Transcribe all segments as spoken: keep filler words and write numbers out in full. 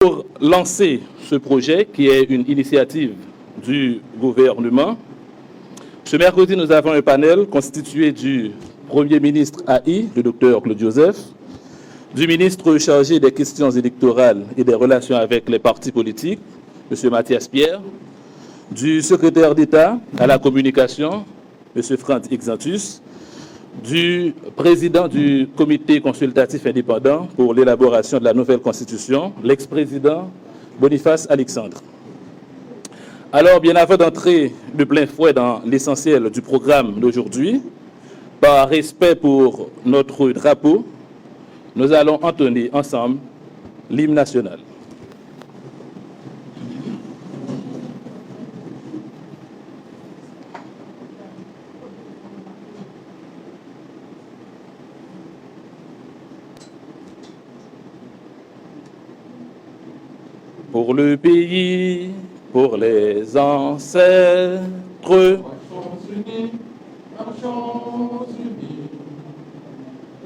Pour lancer ce projet qui est une initiative du gouvernement, ce mercredi, nous avons un panel constitué du Premier ministre A I, le docteur Claude Joseph, du ministre chargé des questions électorales et des relations avec les partis politiques, M. Mathias Pierre, du secrétaire d'État à la communication, M. Franz Exantus, du président du Comité consultatif indépendant pour l'élaboration de la nouvelle constitution, l'ex-président Boniface Alexandre. Alors, bien avant d'entrer de plein fouet dans l'essentiel du programme d'aujourd'hui, par respect pour notre drapeau, nous allons entonner ensemble l'hymne national. Pour le pays, pour les ancêtres. Marchons unis, marchons unis,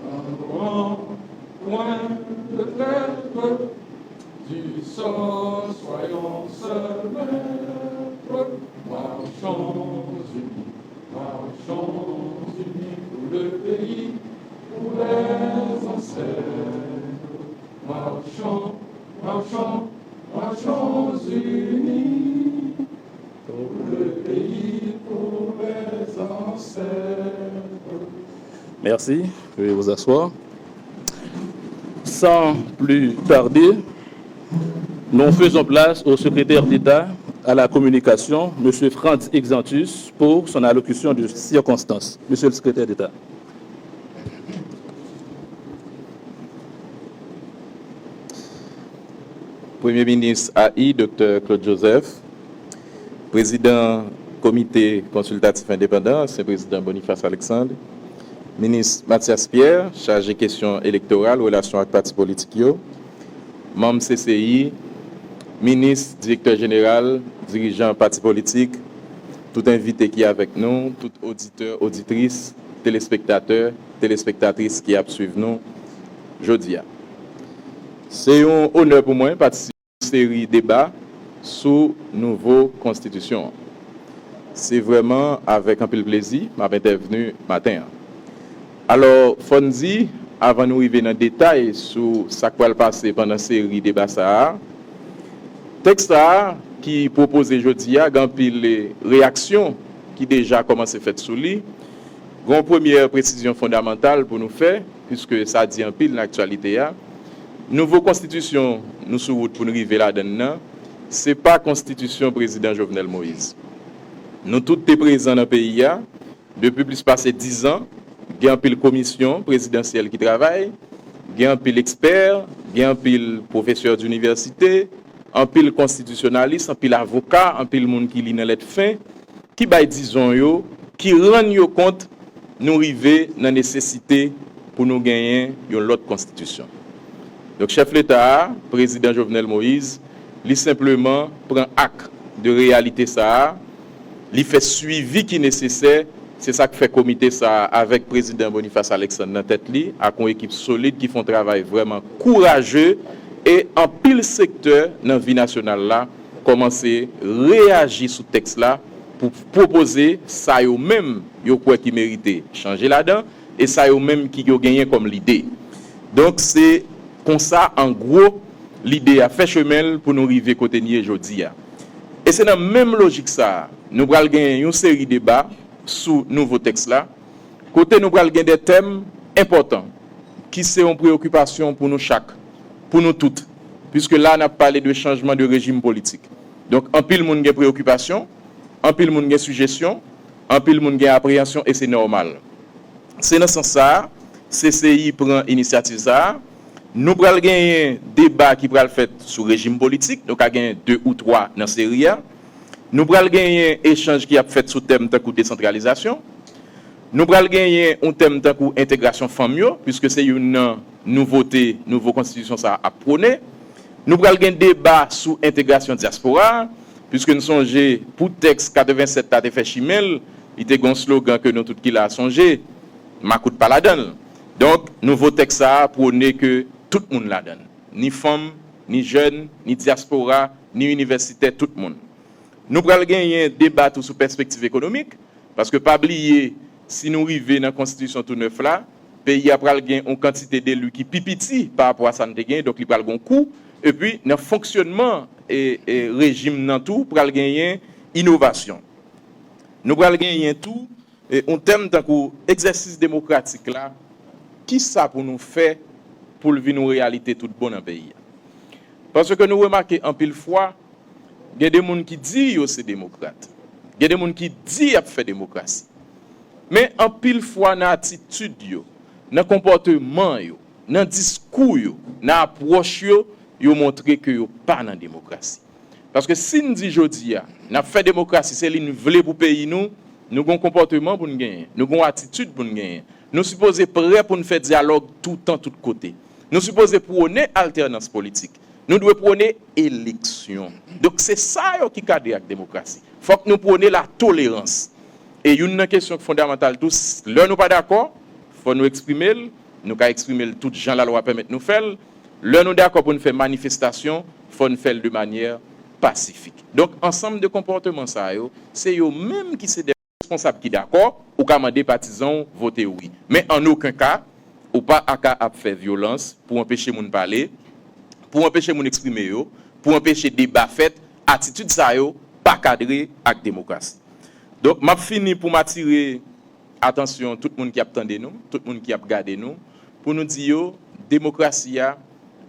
dans nos rangs, loin de traîtres, du sort, soyons seuls maîtres. Marchons unis, marchons unis pour le pays, pour les ancêtres. Marchons, marchons, marchons unis pour le pays, pour les ancêtres. Merci. Veuillez vous asseoir. Sans plus tarder, nous faisons place au secrétaire d'État à la communication, M. Franz Exantus, pour son allocution de circonstance. Monsieur le secrétaire d'État. Premye Minis A I, Doktè Claude Joseph, Prezidan Komite Konsiltatif Endepandan, ansyen Prezidan Boniface Alexandre, Minis Mathias Pierre, chaje kesyon elektoral, relasyon ak pati politik yo, manm C C I, minis, direktè jeneral, dirijan pati politik, tout envite ki avèk nou, tout oditè, oditris, telespektatè, telespektatris ki ap swiv nou jodi a. Se yon onè pou mwen patisipe nan seri deba sou nouvo konstitisyon an. Se vrèman avèk anpil plezi m ap entèvni maten an. Alò, fò n di, avan nou rive nan detay sou sa k pral pase pandan seri deba sa a, tèks sa a ki pwopoze jodi a, gen anpil reyaksyon ki deja kòmanse fèt sou li. Gen yon premyè presizyon fondamantal pou nou fè, piske sa di anpil nan aktyalite a. Nouvo konstitisyon nou sou wout pou n rive ladan l nan, se pa konstitisyon Prezidan Jovenel Moïse. Nou tout te prezan nan peyi a depi plis pase diz an. Gen anpil komisyon prezidansyèl ki travay, gen anpil ekspè, gen anpil pwofesè dinivèsite, anpil konstitisyonalis, anpil avoka, anpil moun ki li nan lèt fen, ki bay dizon yo, ki rann yo kont nou rive nan nesesite pou nou genyen yon lòt konstitisyon. Donk, chèf Leta a, Prezidan Jovenel Moïse, li senpleman pran ak de reyalite sa a, li fè swivi ki nesesè, se sa k fè komite sa a, avèk Prezidan Boniface Alexandre nan tèt li, ak yon ekip solid ki fè yon travay vrèman kouraje, e anpil sektè nan vi nasyonal la kòmanse reyaji sou tèks la pou pwopoze sa yo menm yo kwè ki merite chanje ladan, e sa yo menm ki yo genyen kòm lide. Donk, se konsa, an gwo, lide a fè chemen l pou nou rive kote n ye jodi a. E se nan menm lojik sa a, nou pral genyen yon seri deba sou nouvo tèks la, kote nou pral gen de tèm enpòtan, ki se yon preyokipasyon pou nou chak, pou nou tout, piske la n ap pale de chanjman de rejim politik. Donk, anpil moun gen preyokipasyon, anpil moun gen sijesyon, anpil moun gen apreyansyon, e se nòmal. Se nan sans sa a, C C I pran inisyativ sa a. Nou pral genyen deba ki pral fèt sou rejim politik, nou ka genyen de ou twa nan seri a. Nou pral genyen echanj ki ap fèt sou tèm tankou desantralizasyon. Nou pral genyen yon tèm tankou entegrasyon fanm yo, piske se youn nan nouvote nouvo konstitisyon sa a ap pwone. Nou pral gen deba sou entegrasyon dyaspora a, piske n sonje pou tèks katrevensèt la te fè chimen l, li te gen yon slogan ke nou tout ki la a sonje, makout pa ladan l. Donk, nouvo tèks sa a pwone ke tout moun ladan l, ni fanm, ni jèn, ni dyaspora, ni inivèsitè, tout moun. Nou pral genyen deba tou sou pèspektiv ekonomik, paske pa bliye, si nou rive nan konstitisyon tou nèf la, peyi a pral gen yon kantite deli ki pi piti pa rapò a sa n te genyen, donk li pral gen yon kou. Epi, nan fonksyònman e, e rejim nan tou, pral genyen inovasyon. Nou pral genyen tou e, yon tèm tankou egzèsis demokratik la, ki sa pou nou fè pou l vin yon reyalite tout bon nan peyi a? Paske nou remake anpil fwa, gen de moun ki di yo se demokrat, gen de moun ki di y ap fè demokrasi. Men anpil fwa nan atitid yo, nan konpòteman yo, nan diskou yo, nan apwòch yo, yo montre ke yo pa nan demokrasi. Paske si n di jodi a, n ap fè demokrasi, se li n vle pou peyi nou, nou gon konpòteman pou n genyen, nou gon atitid pou n genyen. Nou sipoze prè pou n fè dyalòg toutan, tout kote. Nou sipoze pwone altènans politik. Nou dwe pwone eleksyon. Donk, se sa yo ki kadre ak demokrasi. Fòk nou pwone latolerans. E youn nan kesyon ki fondamantal tou, s- lè nou pa dakò, fò nou eksprime l, nou ka eksprime l tout jan lalwa pèmèt nou fè l. Lè nou dakò pou n fè manifestasyon, fò n fè l de manyè pasifik. Donk, ansanm de konpòteman sa yo, se yo menm ki se de responsab ki dakò, ou ka mande patizan w vote wi. Men an okenn ka, ou pa aka ap fè vyolans pou anpeche moun pale, pou anpeche moun eksprime yo, pou anpeche deba fèt, atitid sa yo pa kadre ak demokrasi. Donk, m ap fini pou m atire atansyon tout moun ki ap tande nou, tout moun ki ap gade nou, pou nou di yo, demokrasi a,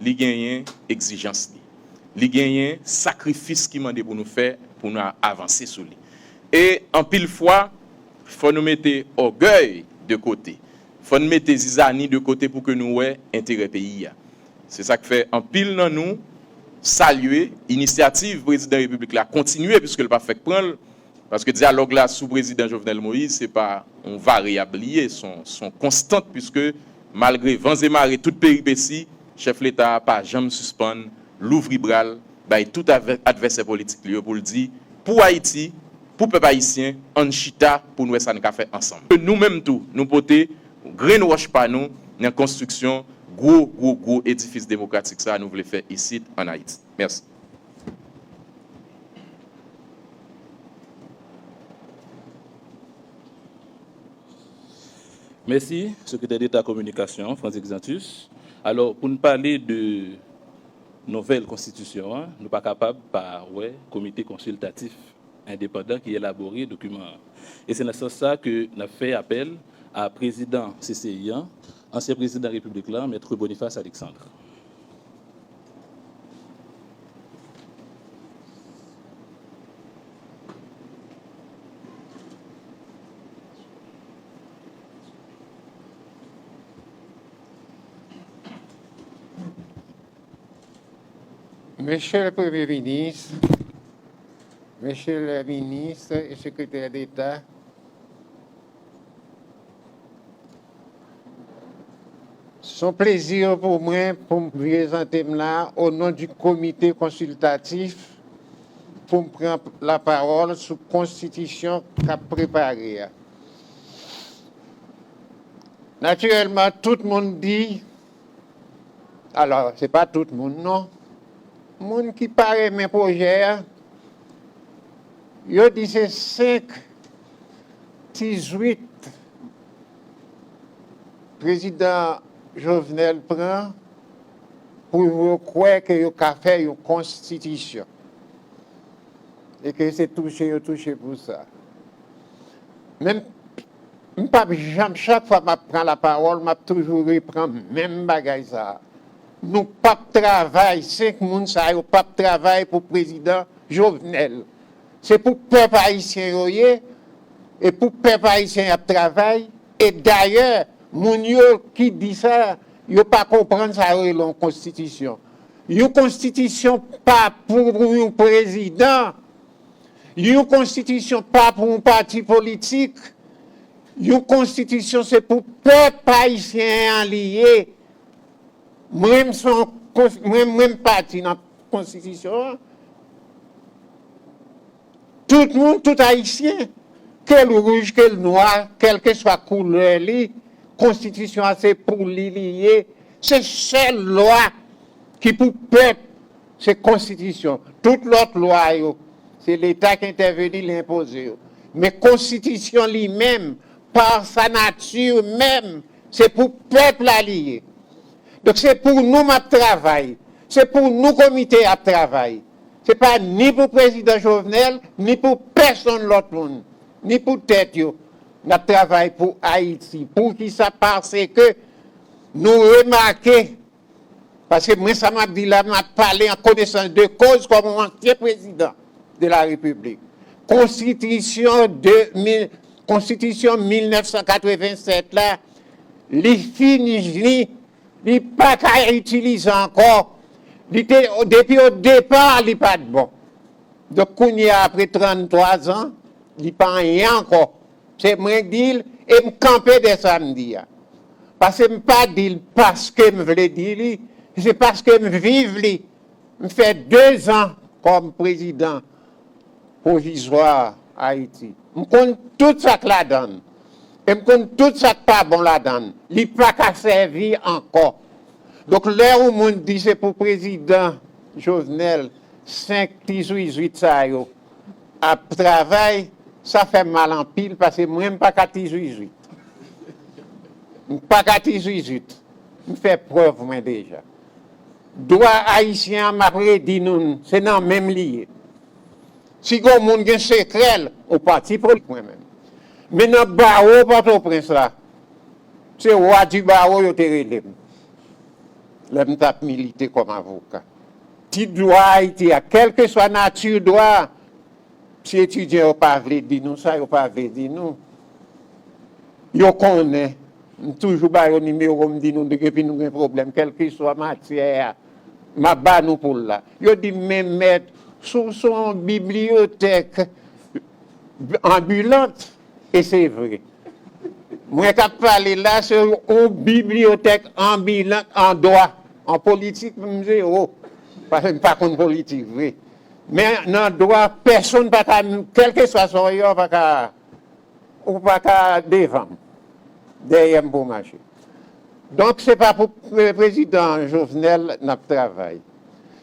li genyen egzijans li. Li genyen sakrifis ki mande pou nou fè, pou nou a- avanse sou li. E anpil fwa, fò nou mete ògèy de kote. Fò n mete zizani de kote pou ke nou wè enterè peyi a. Se sa k fè anpil nan nou salye inisyativ prezidan repiblik la kontinye, piske l pa fèk pran l, paske dyalòg la sou prezidan Jovenel Moïse, se pa yon varyab li ye, se yon, se yon konstant, piske malgre van e mare, tout peripesi, chèf leta a pa janm sispann louvri bra l bay tout avè- advèsè politik li yo pou l di, pou Ayiti, pou pèp ayisyen, ann chita pou n wè sa n ka fè ansanm. Nou menm tou, nou pote grenn wòch pa nou nan konstriksyon gwo, gwo, gwo edifis demokratik sa a nou vle fè isit ann Ayiti. Mèsi. Mèsi, Sekretè Deta Kominikasyon, Frantz Exantus. Alò, pou n pale de nouvèl konstitisyon an, nou pa kapab pa wè Komite Konsiltatif Endepandan ki elabore dokiman an. E se nan sans sa ke n ap fè apèl a Prezidan C C I an, ansyen Prezidan Repiblik la, Mèt Boniface Alexandre. Mesye le Premye Minis, Mesye le Minis e Sekretè Deta, se yon plezi pou mwen pou m prezante m la o non di Komite Konsiltatif pou m pran lapawòl sou konstitisyon k ap prepare a. Natirèlman, tout moun di, alò, se pa tout moun non, moun ki pa renmen pwojè a, yo di se senk ti zwit Prezidan Jovenel pran pou yo kwè ke yo ka fè yon konstitisyon e ke se touche yo touche pou sa. Men m p ap janm, chak fwa m ap pran lapawòl, m ap toujou repran menm bagay sa a. Nou p ap travay, senk moun sa yo p ap travay pou Prezidan Jovenel. Se pou pèp ayisyen yo ye, e pou pèp ayisyen y ap travay. E dayè, moun yo ki di sa, yo pa konprann sa yo rele yon konstitisyon. Yon konstitisyon pa pou yon prezidan. Yon konstitisyon pa pou yon pati politik. Yon konstitisyon se pou pèp ayisyen an li ye. Mwen, m se yon, mwen, mwen, m pati nan konstitisyon an. Tout moun, tout Ayisyen, ke l wouj, ke l nwa, kèlkeswa koulè li, konstitisyon an se pou li li ye. Se sèl lwa ki pou pèp Se konstitisyon. Tout lòt lwa yo, se Leta ki entèveni, li enpoze yo. Men konstitisyon li menm, pa sa nati menm, se pou pèp la li ye. Donk, se pou nou m ap travay. Se pou nou komite ap travay. Se pa ni pou prezidan Jovenel, ni pou pèsonn lòt moun, ni pou tèt yo. N ap travay pou Ayiti. Poukisa? Paske nou remake, paske mwen, sa m ap di la, m ap pale an konesans de koz kòm yon ansyen prezidan de la Repiblik. Konstitisyon de mil, konstitisyon mil nèf san katrevennsèt la, li fini, li, li pa ka itilize ankò. Li te, depi o depa, li pa t bon. Donk, kounye a, apre tranntwa zan, li pa anyen ankò. Se mwen k di l, e m kanpe dè sa m di a. Paske m pa di l paske m vle di li, se paske m viv li. M fè de zan kòm prezidan pwovizwa Ayiti. M konn tout sa k ladan l. E m konn tout sa k pa bon ladan l. Li pa ka sèvi ankò. Donk, lè yon moun di se pou prezidan Jovenel, senk ti zuizwit sa yo ap travay, sa fè m mal anpil, paske mwen, m pa ka ti zuizwit. M pa ka ti zuizwit. M fè prèv mwen deja. Dwa ayisyen an, m ap redi nou, se nan men m li ye. Si gon moun gen sekrè l, ou pati politik mwen menm. Men nan bawo Pòtoprens la, se wa di bawo yo te rele m. Lè m t ap milite kòm avoka. Ti dwa Ayiti a, kèlkeswa nati dwa a, si etidyan yo pa vle di nou sa, yo pa vle di nou. Yo konnen, m toujou ba yo nimewo m, di nou depi nou gen pwoblèm, kèlkeswa matyè a, m ap ba nou pou l la. Yo di m, men mèt, sou, sou yon bibliyotèk anbilant, e se vre. Mwen k ap pale la, se yon bibliyotèk anbilant an dwa. An politik, m zewo. Paske m pa konn politik vre. Men nan dwa, pèsonn pa ka, kèlkeswa sa w ye, w pa ka, ou pa ka devan m. Dèyè m pou w mache. Donk, se pa pou pre-, prezidan Jovenel n ap travay.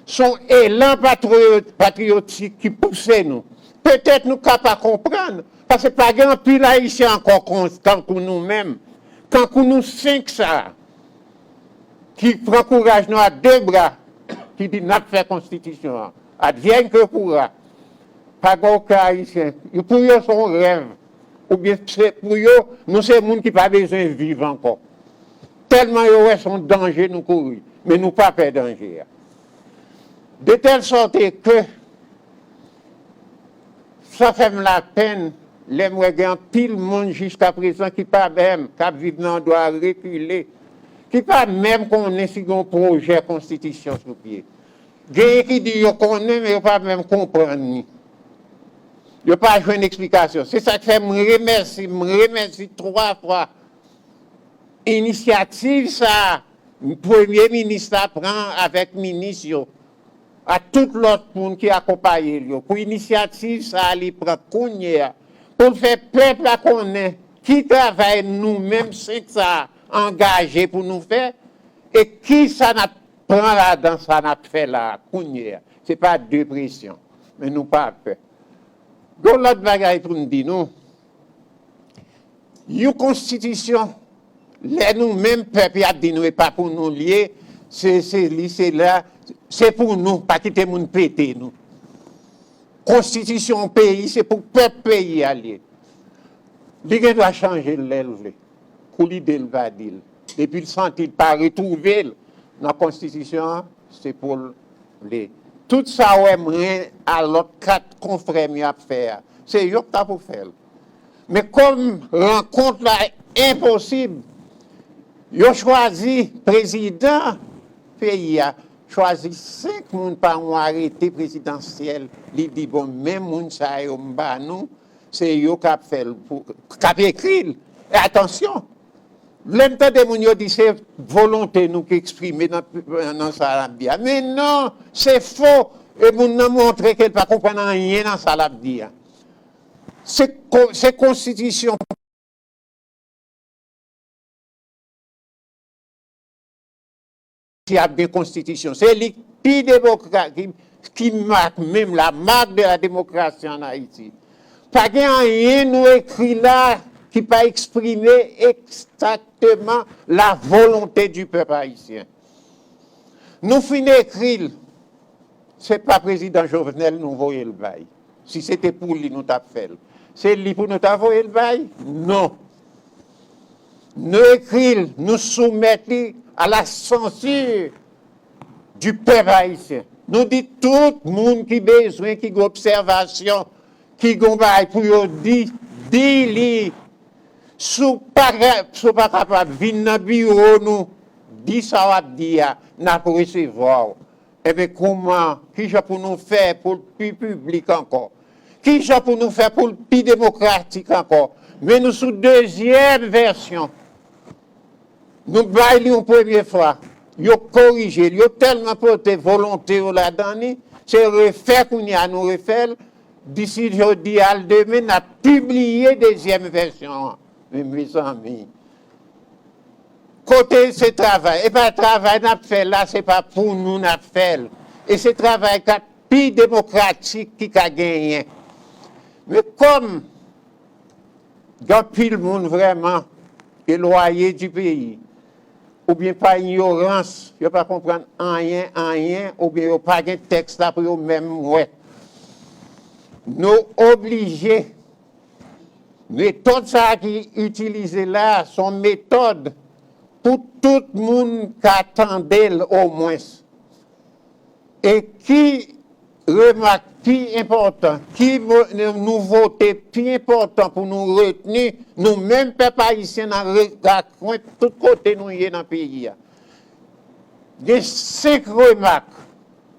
Se yon elan patriyo-, patriyotik ki pouse nou. Petèt nou ka pa konprann, paske pa gen anpil Ayisyen ankò kon-, tankou nou menm, tankou nou senk sa a, ki pran kouraj nou a de bra, ki di n ap fè konstitisyon an. Advienne que pourra. Pa gen okenn Ayisyen. Yo, pou yo, se yon rèv. Oubyen se pou yo, nou se moun ki pa bezwen viv ankò. Tèlman yo wè se yon danje nou kouri. Men nou pa pè danje a. De tèl sòte ke sa fè m lapenn lè m wè gen anpil moun jiskaprezan ki pa menm, k ap viv nan dwa rekile, ki pa menm konnen si gen yon pwojè konstitisyon sou pye. Genyen ki di yo konnen, men yo pa menm konprann li. Yo pa jwenn eksplikasyon. Se sa k fè m remèsye, m remèsye twa fwa inisyativ sa a, premye minis la pran avèk minis yo, a tout lòt moun ki akonpaye l yo, pou inisyativ sa a li pran kounye a, pou l fè pèp la konnen ki travay nou menm senk sa a angaje pou nou fè, e ki sa n ap pran ladan sa n ap fè la a kounye a. Se pa depresyon, men nou pa pè. Gon lòt bagay pou m di nou. Yon konstitisyon, lè nou menm pèp y ap di nou e pa pou nou l ye, se, se li, se la, se pou nou, pa kite moun pete nou. Konstitisyon yon peyi, se pou pèp peyi a l ye. Li gen dwa chanje l lè l vle. Kou lide l va di l. Depi l santi l pa retwouve l nan konstitisyon an, se pou l vle. Tout sa w wè mwen a lòt kat konfrè m y ap fè a, se yo k ta pou fè l. Men kòm rankont la enposib, yo chwazi prezidan peyi a, chwazi senk moun pa yon arete prezidansyèl, li di, bon, men moun sa yo m ba nou, se yo k ap fè l, pou, k ap ekri l. E atansyon, lè m tande moun yo di se volonte nou ki eksprime nan, nan sa l ap di a. Men non, se fo. E moun nan montre ke l pa konprann anyen nan sa l ap di a. Se ko-, se konstitisyon. Si ap gen konstitisyon, se li k pi demokra-, ki, ki mak menm la mak de la démocratie en Haïti. Pa gen anyen nou ekri la ki pa eksprime egzakteman la volonte di pèp ayisyen. Nou fin ekri l, se pa prezidan Jovenel nou voye l bay. Si se te pou li nou t ap fè l, se li pou nou ta voye l bay? Non. Nou ekri l, nou soumèt li à la censure du peuple haïtien. Nou di tout moun ki bezwen, ki gen obsèvasyon, ki gen bagay pou yo di, di li. Si w pa, si w pa kapab vin nan biwo nou, di sa w ap di a, n ap resevwa w. Ebyen, kouman, kijan pou nou fè pou l pi piblik ankò? Kijan pou nou fè pou l pi demokratik ankò? Men nou sou dezyèm vèsyon. Nou bay li yon premye fwa. Yo korije l. Yo tèlman pote volonte yo ladan li, se refè kounye a nou refè l. Disi jodi a l demen, n ap pibliye dezyèm vèsyon an. Men, mezanmi, kote se travay? E pa travay n ap fè la, se pa pou nou n ap fè l. E se travay k ap pi demokratik ki ka genyen. Men kòm gen anpil moun vrèman elwaye di peyi, oubyen pa inyorans, yo pa konprann anyen, anyen, oubyen yo pa gen tèks la pou yo menm wè. Nou oblije, metòd sa a ki itilize la a, se yon metòd pou tout moun ka tande l omwens. E ki remak pi enpòtan, ki mo-, nouvote pi enpòtan pou nou retni, nou menm pèp ayisyen nan re-, rakwen tout kote nou ye nan peyi a? Gen senk remak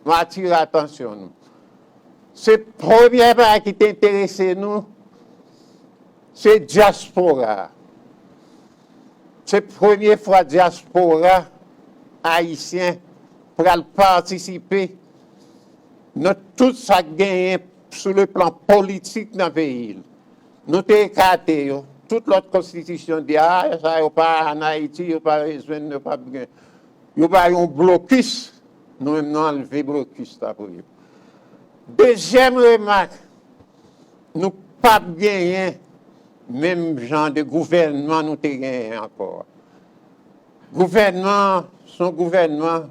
m atire atansyon nou. Se premyè bagay ki te enterese nou, se dyaspora. Se premye fwa dyaspora ayisyen pral patisipe nan tout sa k genyen sou le plan politik nan peyi l. Nou te ekate yo. Tout lòt konstitisyon di, a, sa yo pa ann Ayiti, yo pa bezwen, yo pa gen. Yo ba yo yon blokis, nou menm nou anlve blokis la pou yo. Dezyèm remak, nou p ap genyen menm jan de gouvènman nou te genyen ankò a. Gouvènman an, se yon gouvènman,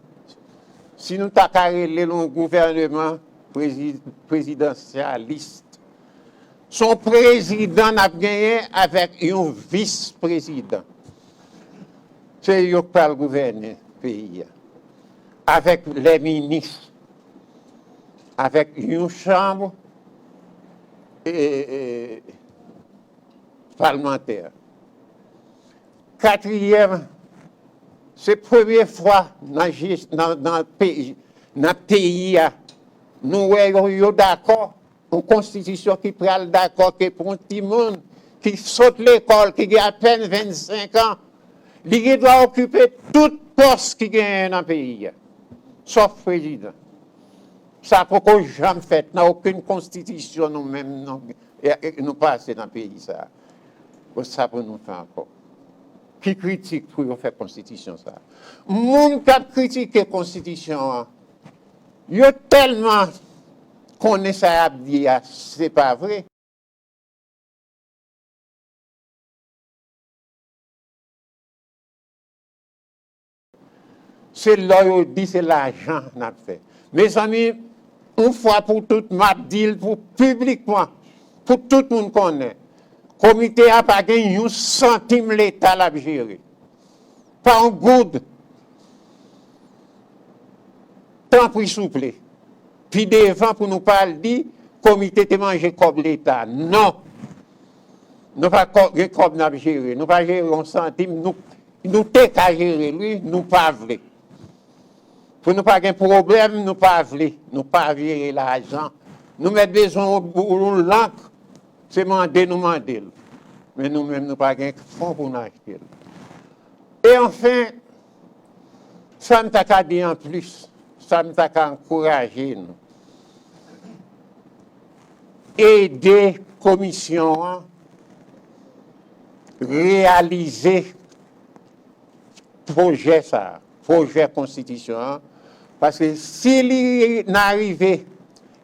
si nou ta ka rele l yon gouvènman prezi-, prezidansyalis, se yon prezidan n ap genyen avèk yon vis prezidan. Se yo k pral gouvène peyi a. Avèk lè minis, avèk yon chanm, e, e, palmantè. Katriyèm, se premye fwa nan je-, nan, nan peyi, nan peyi a, nou wè yo, yo dakò, yon konstitisyon ki pral dakò ke pou yon timoun ki sot lekòl, ki gen apèn vennsenk an, li gen dwa okipe tout pòs ki genyen nan peyi a, sòf prezidan. Sa poko janm fèt nan okenn konstitisyon nou menm nou, e, e, nou pase nan peyi sa a. Bon, sa pou nou fè ankò? Ki kritik pou yo fè konstitisyon sa a? Moun k ap kritike konstitisyon an, yo tèlman konnen sa y ap di a, se pa vre. Se lè yo di se lajan n ap fè. Mezanmi, yon fwa pou tout, m ap di l pou piblikman, pou tout moun konnen, komite a pa gen yon santim Leta l ap jere. Pa yon goud. Tanpri, souple. Pi devan pou nou pa al di komite te manje kòb Leta. Non. Nou pa kò-, gen kòb n ap jere. Nou pa jere yon santim. Nou, nou te ka jere l, wi, nou pa vle. Pou nou pa gen pwoblèm, nou pa vle. Nou pa jere lajan. Nou mèt bezwen yon, yon lank, se mande nou mande l. Men nou menm, nou pa gen fon pou n achte l. E anfen, sa m ta ka di anplis, sa m ta ka ankouraje nou, ede komisyon an reyalize pwojè sa a, pwojè konstitisyon an, Paske si li n a rive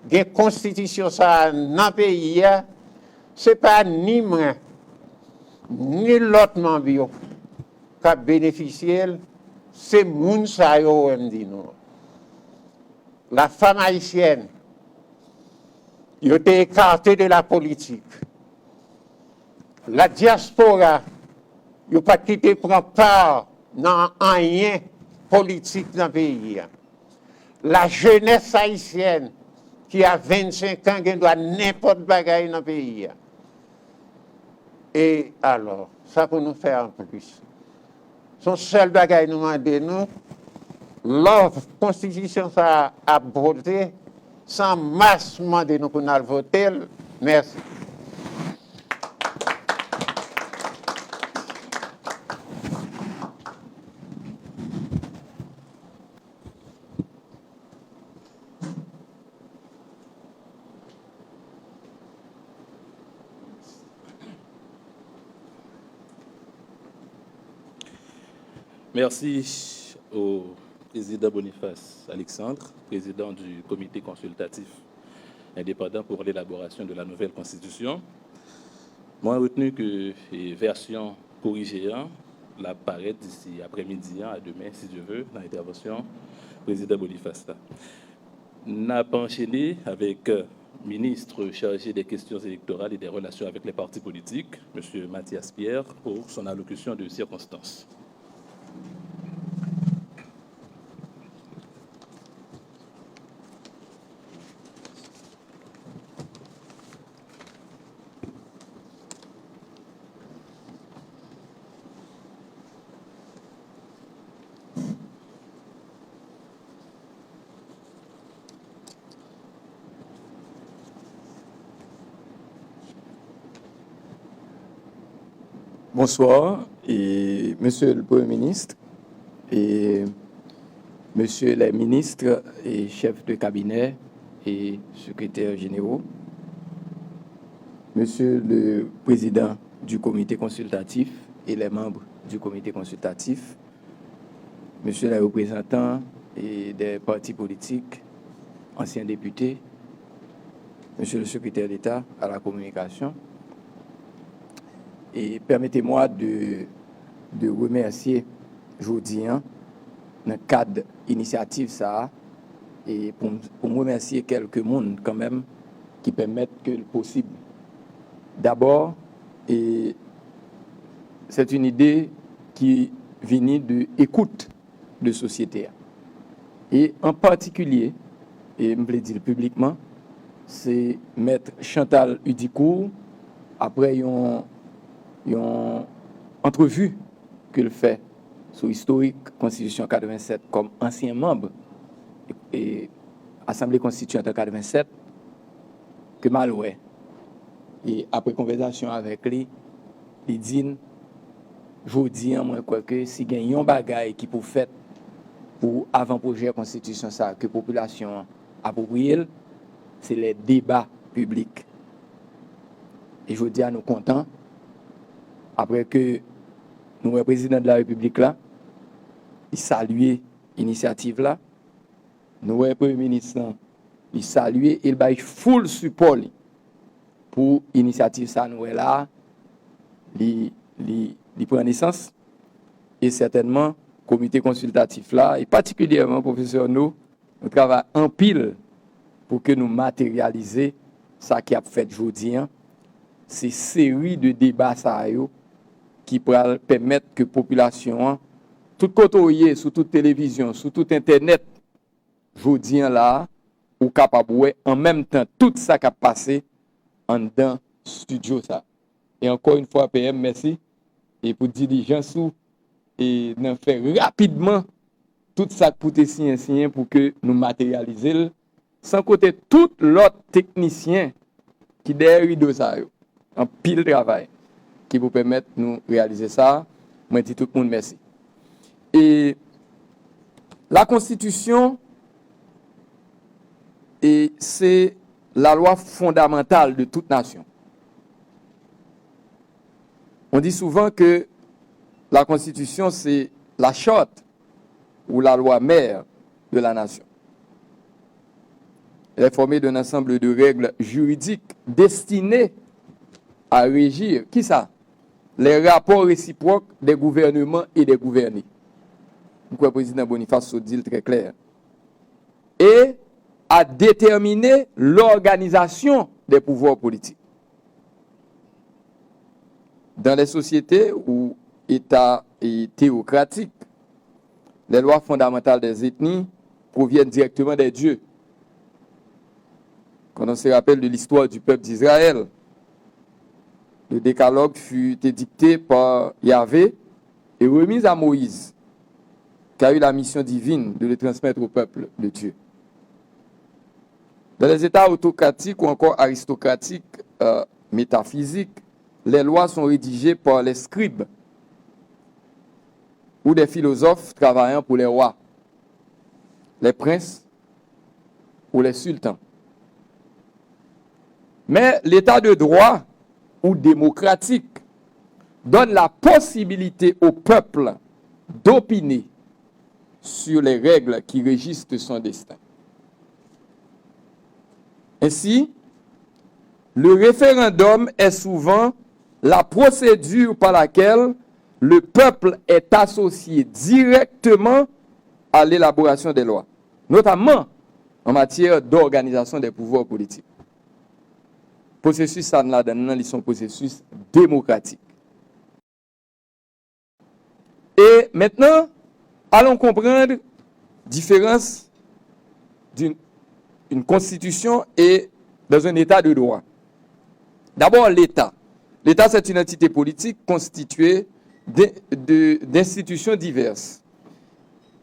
gen konstitisyon sa a nan peyi a, se pa ni mwen, ni lòt manm yo k ap benefisye l, se moun sa yo wè m di nou. La femme haïtienne, yo te ekate de la politik. La diaspora, yo pa t kite pran pa nan anyen politik nan peyi a. La jeunesse haïtienne ki a vennsenk an gen dwa nenpòt bagay nan peyi a. E alò, sa pou nou fè anplis? Se yon sèl bagay nou mande nou, lò konstitisyon sa a ap vote, se an mas mande nou pou n al vote l. Mèsi. Merci au président Boniface Alexandre, président du Comité consultatif indépendant pour l'élaboration de la nouvelle constitution. Mwen retenu ke e, vèsyon korije an l ap parèt disi aprèmidi an, a demen, si Dye ve, nan entèvansyon Prezidan Boniface la. N ap anchene avèk Ministre chargé des questions électorales et des relations avec les partis politiques, Monsieur Mathias Pierre, pour son allocution de circonstance. Bonsoir, et Monsieur le Premier ministre, et Messieurs les ministres et chefs de cabinet et secrétaires généraux, Monsieur le Président du Comité consultatif et les membres du Comité consultatif, Messieurs les représentants et des partis politiques, anciens députés, Monsieur le Secrétaire d'État à la communication, et permettez-moi de, de remercier jodi an, nan kad inisyativ sa a, e pou, pou m remèsye kèlke moun kanmenm ki pèmèt ke l posib. Dabò, e, c'est une idée qui vini de écoute de sosyete a. E an patikilye, e m vle di l piblikman, se Mèt Chantal Hudicourt, aprè yon, yon antrevi ke l fè sou istorik Konstitisyon katrevennsèt kòm ansyen manm e, e Asanble Konstitiyant an katrevennsèt, ke m al wè. E aprè konvèsasyon avèk li, li di n, jodi an, mwen kwè ke si gen yon bagay ki pou fèt pou avan pwojè konstitisyon sa a, ke popilasyon an apwopriye l, se lè deba piblik. E jodi a, nou kontan, aprè ke nou wè Prezidan de la Repiblik la, li salye inisyativ la, nou wè Premye Minis lan, li salye e l bay full sipò li pou inisyativ sa a nou wè la a, li, li, li pran nesans. E sètènman, komite konsiltatif la, e patikilyèman Pwofesè No, nou travay anpil pou ke nou materyalize sa ki ap fèt jodi an. Se seri de deba sa yo ki pral pèmèt ke popilasyon an, tout kote w ye, sou tout televizyon, sou tout entènèt, jodi an la a, ou kapab wè an menm tan tout sa k ap pase anndan estidyo sa. E ankò yon fwa, P M, mèsi e pou dilijans ou e nan fè rapidman tout sa k pou te siyen, siyen pou ke nou materyalize l, san konte tout lòt teknisyen ki dèyè rido sa yo. Anpil travay ki pou pèmèt nou reyalize sa. Mwen di tout moun mèsi. E la konstitisyon, e se la loi fondamentale de toute nation. On dit souvent que la constitution, c'est la charte ou la loi mère de la nation. Elle est formée d'un ensemble de règles juridiques destinées à régir, kisa? Les rapports réciproques des gouvernements et des gouvernés. M kwè prezidan Boniface sot di l trè klè. Et à déterminer l'organisation des pouvoirs politiques. Dans les sociétés ou États et théocratiques, les lois fondamentales des ethnies proviennent directement des dieux. Quand on se rappelle de l'histoire du peuple d'Israël, le décalogue fut édicté par Yahvé et remis à Moïse, qui a eu la mission divine de le transmettre au peuple de Dieu. Dans les États autocratiques ou encore aristocratiques, euh, métaphysiques, les lois sont rédigées par les scribes ou des philosophes travaillant pour les rois, les princes ou les sultans. Mais l'état de droit ou démocratique donne la possibilité au peuple d'opiner sur les règles qui régissent son destin. Ainsi, le référendum est souvent la procédure par laquelle le peuple est associé directement à l'élaboration des lois, notamment en matière d'organisation des pouvoirs politiques. Pwosesis sa n ladan l nan, li se yon pwosesis demokratik. E mentnan, allons comprendre différence d'une une constitution et dans un état de droit. D'abord, l'État. L'État, c'est une entité politique constituée de- de- d'institutions diverses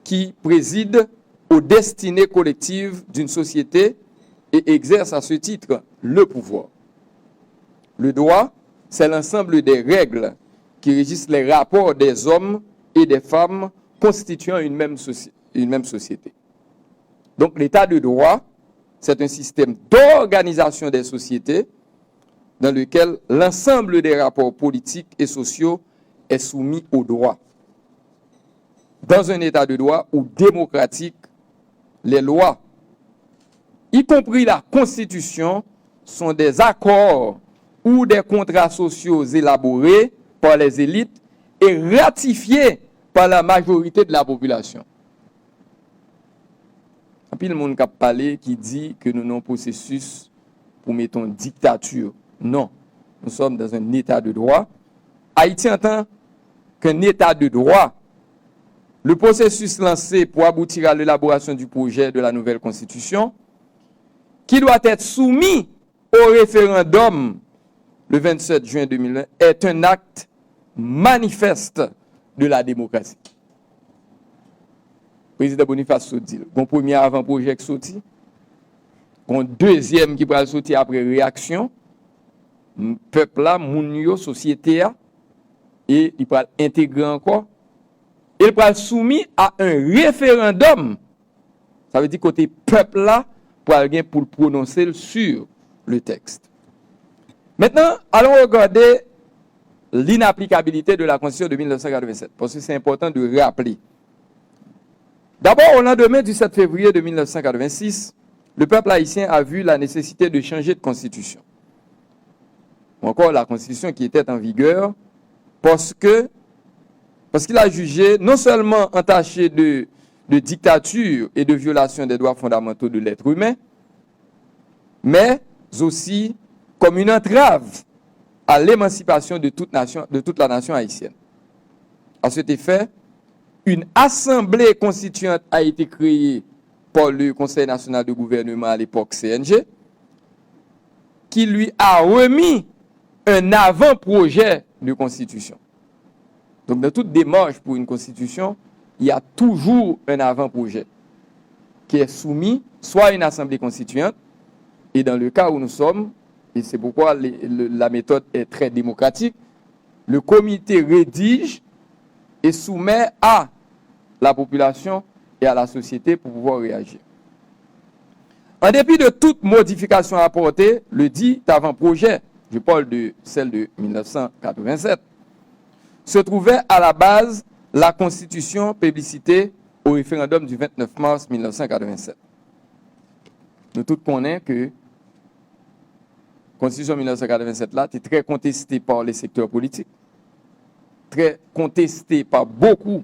qui président aux destinées collectives d'une société et exercent à ce titre le pouvoir. Le droit, c'est l'ensemble des règles qui régissent les rapports des hommes et des femmes constituant une même soci- une même société. Donc, l'état de droit, c'est un système d'organisation des sociétés dans lequel l'ensemble des rapports politiques et sociaux est soumis au droit. Dans un état de droit ou démocratique, les lois, y compris la Constitution, sont des accords ou des contrats sociaux élaborés par les élites et ratifiés par la majorité de la population. Anpil moun k ap pale ki di ke nou nan yon pwosesis pou mete yon diktati. Non, nous sommes dans un état de droit. Haïti en tant qu'un état de droit. Le processus lancé pour aboutir à l'élaboration du projet de la nouvelle constitution, qui doit être soumis au référendum le vingt-sept juin deux mille vingt, est un acte manifeste de la démocratie. Prezidan Boniface sot di l. Gon premye avan pwojè k soti, gon dezyèm ki pral soti apre reyaksyon m- pèp la, moun yo, sosyete a, e li pral entegre ankò, e l pral soumi a un référendum. Sa vle di kote pèp la pral gen pou l pwononse l sur le texte. Maintenant, allons regarder l'inapplicabilité de la Constitution de mille neuf cent quatre-vingt-sept, parce que c'est important de rappeler. D'abord, au lendemain du sept février de mille neuf cent quatre-vingt-six, le peuple haïtien a vu la nécessité de changer de constitution. Ou encore la constitution qui était en vigueur, parce que, parce qu'il a jugé non seulement entachée de, de dictature et de violation des droits fondamentaux de l'être humain, mais aussi comme une entrave à l'émancipation de toute nation, de toute la nation haïtienne. À cet effet, une assemblée constituante a été créée par le Conseil national de gouvernement à l'époque, C N G, qui lui a remis un avant-projet de constitution. Donc, dans toute démarche pour une constitution, il y a toujours un avant-projet qui est soumis soit à une assemblée constituante, et dans le cas où nous sommes, et c'est pourquoi les- le- la méthode est très démocratique, le comité rédige et soumet à la population et à la société pour pouvoir réagir. En dépit de toute modification apportée, le dit avant-projet, je parle de celle de mille neuf cent quatre-vingt-sept, se trouvait à la base la constitution plébiscitée au référendum du vingt-neuf mars mille neuf cent quatre-vingt-sept. Nou tout konnen ke Konstitisyon mil nèf san katrevennsèt la te trè konteste pa le sektè politik, trè konteste pa bokou.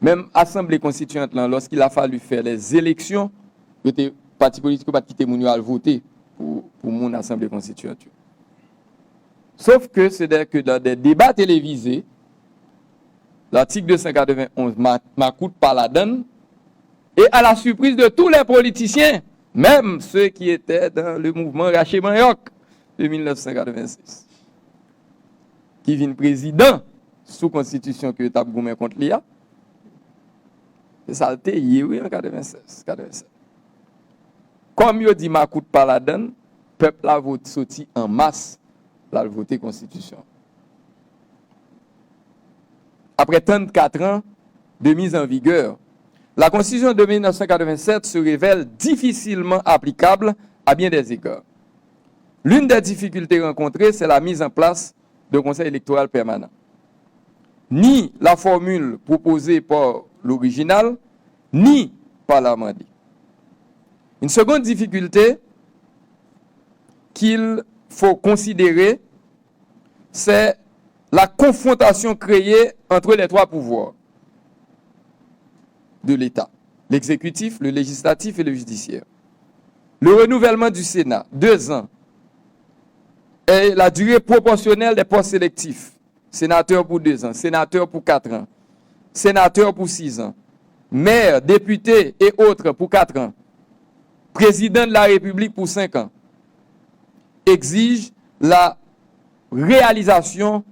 Menm Asanble Konstitiyant lan, lorsqu'il a fallu faire les élections, yo te, pati politik yo pa t kite moun yo al vote pou, pou moun Asanble Konstitiyant yo. Sauf que c'est des, que dans des débats télévisés, l'article deux cent quatre-vingt-onze ma-, makout pa ladann, et à la surprise de tous les politiciens, même ceux qui étaient dans le mouvement Rache Manyòk de mil nèf san katrevennsèz, ki vin prezidan sou konstitisyon ke yo t ap goumen kont li a. Se sa l te ye, wi, an katrevennsèz, katrevennsèt. Kòm yo di makout pa ladann, pèp la vote soti an mas, l al vote konstitisyon. Après trente-quatre ans de mise en vigueur, la Constitution de mille neuf cent quatre-vingt-sept se révèle difficilement applicable à bien des égards. L'une des difficultés rencontrées, c'est la mise en place d'un Conseil électoral permanent. Ni la formule proposée par l'original, ni par l'amendé. Une seconde difficulté qu'il faut considérer, c'est la confrontation créée entre les trois pouvoirs de l'État, l'exécutif, le législatif et le judiciaire. Le renouvellement du Sénat, deux ans, et la durée proportionnelle des postes électifs, sénateur pour deux ans, sénateur pour quatre ans, sénateur pour six ans, maire, député et autres pour quatre ans, président de la République pour cinq ans, exige la réalisation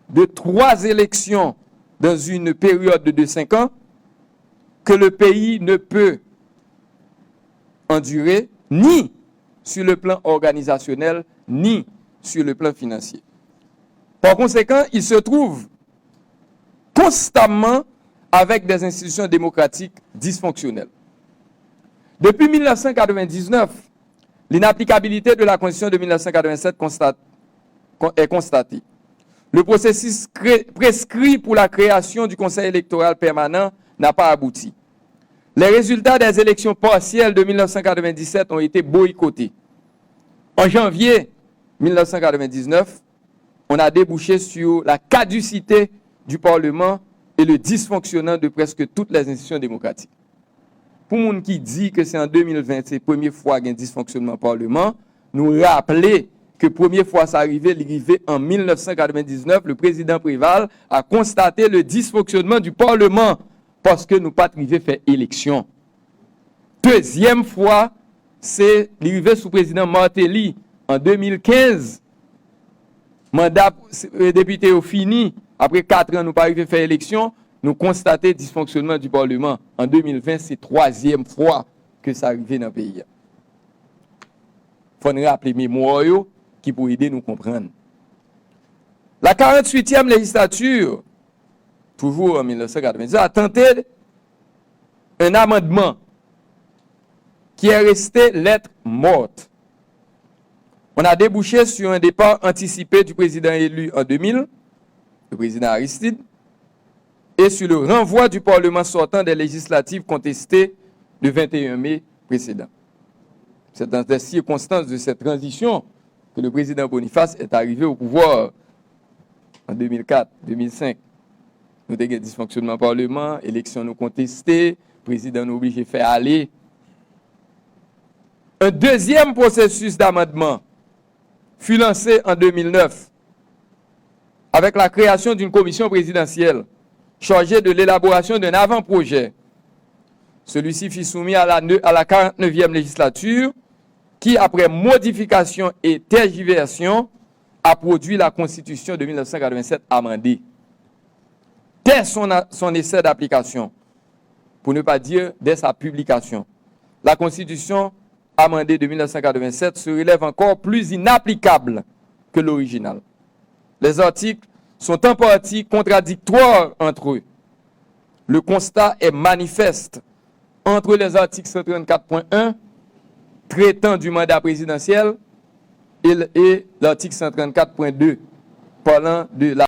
de trois élections dans une période de cinq ans que le pays ne peut endurer, ni sur le plan organisationnel, ni sur le plan financier. Par conséquent, il se trouve constamment avec des institutions démocratiques dysfonctionnelles. Depuis mille neuf cent quatre-vingt-dix-neuf, l'inapplicabilité de la Constitution de mille neuf cent quatre-vingt-sept constate, con- est constatée. Le processus cré- prescrit pour la création du Conseil électoral permanent n'a pas abouti. Les résultats des élections partielles de mille neuf cent quatre-vingt-dix-sept ont été boycottés. En janvier mille neuf cent quatre-vingt-dix-neuf, on a débouché sur la caducité du Parlement et le dysfonctionnement de presque toutes les institutions démocratiques. Pou moun ki di ke se an de mil ven se premye fwa gen disfonksyonman Parlement, nou raple ke premye fwa sa rive, li rive an mil nèf san katrevendiznèf, le président Préval a constaté le dysfonctionnement du Parlement, paske nou pa t rive fè eleksyon. Dezyèm fwa, se li rive sou prezidan Martelly an de mil kenz, manda, eh, depite yo fini, apre kat an nou pa rive fè eleksyon, nou konstate disfonksyonman du Parlement. An de mil ven, se twazyèm fwa ke sa rive nan peyi a. Fò n raple memwa yo ki pou ede nou konprann. La quarante-huitième législature, toujours en mille neuf cent quatre-vingt-dix, a tenté un amendement qui est resté lettre morte. On a débouché sur un départ anticipé du président élu en deux mille, le président Aristide, et sur le renvoi du Parlement sortant des législatives contestées le vingt et un mai précédent. C'est dans les circonstances de cette transition que le président Boniface est arrivé au pouvoir en deux mille quatre, deux mille cinq. Nou te gen disfonksyonman Parlement, eleksyon nou konteste, prezidan nou oblije fè ale. Un deuxième processus d'amendement fut lancé en deux mille neuf avec la création d'une commission présidentielle chargée de l'élaboration d'un avant-projet. Celui-ci fut soumis à la, à la quarante-neuvième législature qui, après modification et tergiversation, a produit la Constitution de mille neuf cent quatre-vingt-sept amendée. Dès son, son essai d'application, pour ne pas dire dès sa publication, la Constitution amendée de mille neuf cent quatre-vingt-sept se révèle encore plus inapplicable que l'original. Les articles sont en partie contradictoires entre eux. Le constat est manifeste entre les articles cent trente-quatre point un, traitant du mandat présidentiel, et, et l'article cent trente-quatre point deux, parlant de la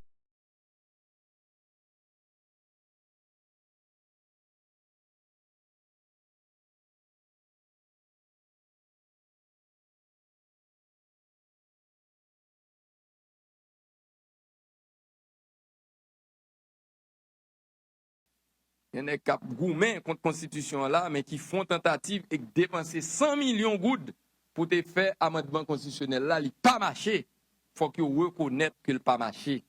Gen nèg k ap goumen kont konstitisyon an la, men ki fè yon tantativ e k depanse san milyon goud pou te fè amandman konstitisyonèl la, li pa mache. Fòk yo rekonèt ke l pa mache.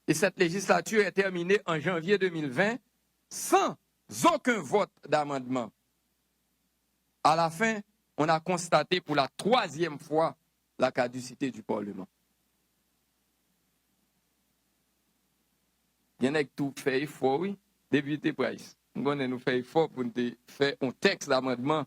Et cette législature est terminée en janvier deux mille vingt sans aucun vote d'amendement. À la fin, on a constaté pour la troisième fois la caducité du Parlement. Gen nèg tou fè efò, wi. Depite Price, m konnen nou fè efò pou n te fè yon tèks amandman